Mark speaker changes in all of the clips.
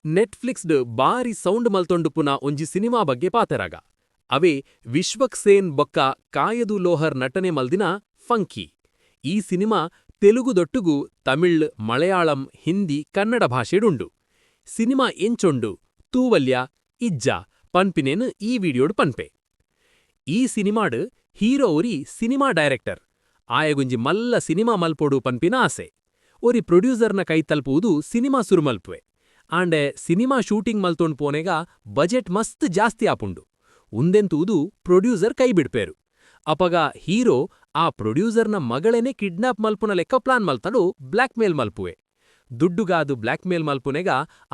Speaker 1: ನೆಟ್ಫ್ಲಿಕ್ಸ್ಡ್ ಬಾರಿ ಸೌಂಡ್ ಮಲ್ತೊಂಡುಪ್ಪುನ ಒಂಜಿ ಸಿನಿಮಾ ಬಗ್ಗೆ ಪಾತೆರಾಗ. ಅವೇ ವಿಶ್ವಕ್ ಸೇನ್ ಬೊಕ್ಕ ಕಾಯದು ಲೋಹರ್ ನಟನೆ ಮಲ್ದಿನ ಫಂಕಿ. ಈ ಸಿನಿಮಾ ತೆಲುಗುದೊಟ್ಟುಗು ತಮಿಳ್, ಮಲಯಾಳಂ, ಹಿಂದಿ, ಕನ್ನಡ ಭಾಷೆಡ್ ಉಂಡು. ಸಿನಿಮಾ ಎಂಚೊಂಡು, ತೂವಲ್ಯ, ಇಜ್ಜಾ ಪನ್ಪಿನೇನ್ ಈ ವಿಡಿಯೋಡ್ ಪನ್ಪೆ. ಈ ಸಿನಿಮಾಡ್ ಹೀರೋ ಒರಿ ಸಿನಿಮಾ ಡೈರೆಕ್ಟರ್. ಆಯಗೊಂಜಿ ಮಲ್ಲ ಸಿನಿಮಾ ಮಲ್ಪೊಡು ಪನ್ಪಿನ ಆಸೆ. ಒರಿ ಪ್ರೊಡ್ಯೂಸರ್ನ ಕೈ ತಲ್ಪುವುದು ಸಿನಿಮಾ ಸುರು ಮಲ್ಪುವೆ. ಆಂಡೆ ಸಿನಿಮಾ ಶೂಟಿಂಗ್ ಮಲ್ತೊಂಡು ಪೋನೆಗ ಬಜೆಟ್ ಮಸ್ತ್ ಜಾಸ್ತಿ ಆಪುಂಡು. ಉಂದೆನ್ ತೂದು ಪ್ರೊಡ್ಯೂಸರ್ ಕೈ ಬಿಡ್ಪೇರು. ಅಪಗ ಹೀರೋ ಆ ಪ್ರೊಡ್ಯೂಸರ್ನ ಮಗಳೆನೆ ಕಿಡ್ನಾಪ್ ಮಲ್ಪುನ ಲೆಕ್ಕ ಪ್ಲಾನ್ ಮಲ್ತಡು ಬ್ಲಾಕ್ ಮೇಲ್ ಮಲ್ಪುವೆ. ದುಡ್ಡುಗಾದ್ ಬ್ಲಾಕ್ ಮೇಲ್ ಮಲ್ಪುನೆಗ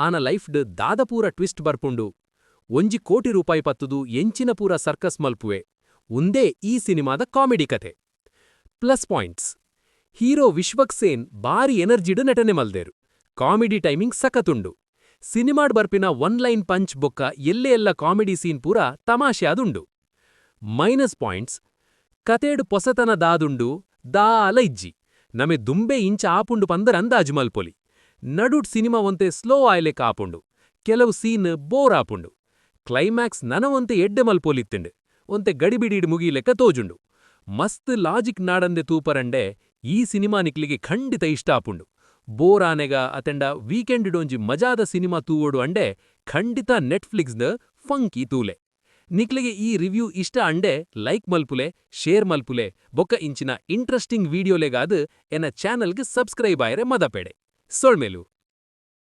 Speaker 1: ಆನ ಲೈಫ್ಡ್ ದಾದ ಪೂರ ಟ್ವಿಸ್ಟ್ ಬರ್ಪುಂಡು. ಒಂಜಿ ಕೋಟಿ ರೂಪಾಯಿ ಪತ್ತುದು ಎಂಚಿನ ಪೂರ ಸರ್ಕಸ್ ಮಲ್ಪುವೆ. ಉಂದೇ ಈ ಸಿನಿಮಾದ ಕಾಮಿಡಿ ಕತೆ. Plus points: hero Vishwak Sen ಬಾರಿ ಎನರ್ಜಿಡ್ ನಟನೆ ಮಲ್ದೇರು. Comedy timing ಸಖತುಂಡು. ಸಿನಿಮಾಡ್ ಬರ್ಪಿನ ಒನ್ ಲೈನ್ ಪಂಚ್ ಬೊಕ್ಕ ಎಲ್ಲೆ ಎಲ್ಲ ಕಾಮಿಡಿ ಸೀನ್ ಪೂರ ತಮಾಷೆ ಆದುಂಡು. ಮೈನಸ್ ಪಾಯಿಂಟ್ಸ್: ಕತೆಡ್ ಪೊಸತನ ದಾದುಂಡು? ದಾಲ ಇಜ್ಜಿ. ನಮೆ ದುಂಬೆ ಇಂಚ ಆಪುಂಡು ಪಂದರ್ ಅಂದಾಜು ಮಲ್ಪೊಲಿ. ನಡುಟ್ ಸಿನಿಮಾ ಒಂತೆ ಸ್ಲೋ ಆಯ್ಲೆಕ ಆಪುಂಡು. ಕೆಲವು ಸೀನ್ ಬೋರ್ ಆಪುಂಡು. ಕ್ಲೈಮ್ಯಾಕ್ಸ್ ನನ ಒಂತೆ ಎಡ್ಡೆ ಮಲ್ಪೊಲಿತ್ತುಂಡು. ಒಂತೆ ಗಡಿಬಿಡಿಡ್ ಮುಗಿಲೆಕ್ಕ ತೋಜುಂಡು. ಮಸ್ತ್ ಲಾಜಿಕ್ ನಾಡಂದೆ ತೂಪರಂಡೆ ಈ ಸಿನಿಮಾ ನಿಕ್ಲಿಗೆ ಖಂಡಿತ ಇಷ್ಟ ಆಪುಂಡು. ಬೋರ್ ಆನೆಗ ಅತೆಂಡ ವೀಕೆಂಡ್ ಡೊಂಜಿ ಮಜಾದ ಸಿನಿಮಾ ತೂವೊಡು ಅಂಡೆ ಖಂಡಿತ ನೆಟ್ಫ್ಲಿಕ್ಸ್ ಫಂಕಿ ತೂಲೆ. ನಿಕ್ಲಿಗೆ ಈ ರಿವ್ಯೂ ಇಷ್ಟ ಅಂಡೆ ಲೈಕ್ ಮಲ್ಪುಲೆ, ಶೇರ್ ಮಲ್ಪುಲೆ ಬೊಕ್ಕ ಇಂಚಿನ ಇಂಟ್ರೆಸ್ಟಿಂಗ್ ವಿಡಿಯೋಲೆಗಾದ್ ಎನ್ನ ಚಾನೆಲ್ಗೆ ಸಬ್ಸ್ಕ್ರೈಬ್ ಆಯರೆ ಮದಪೆಡೆ. ಸೊಳ್ಮೆಲು.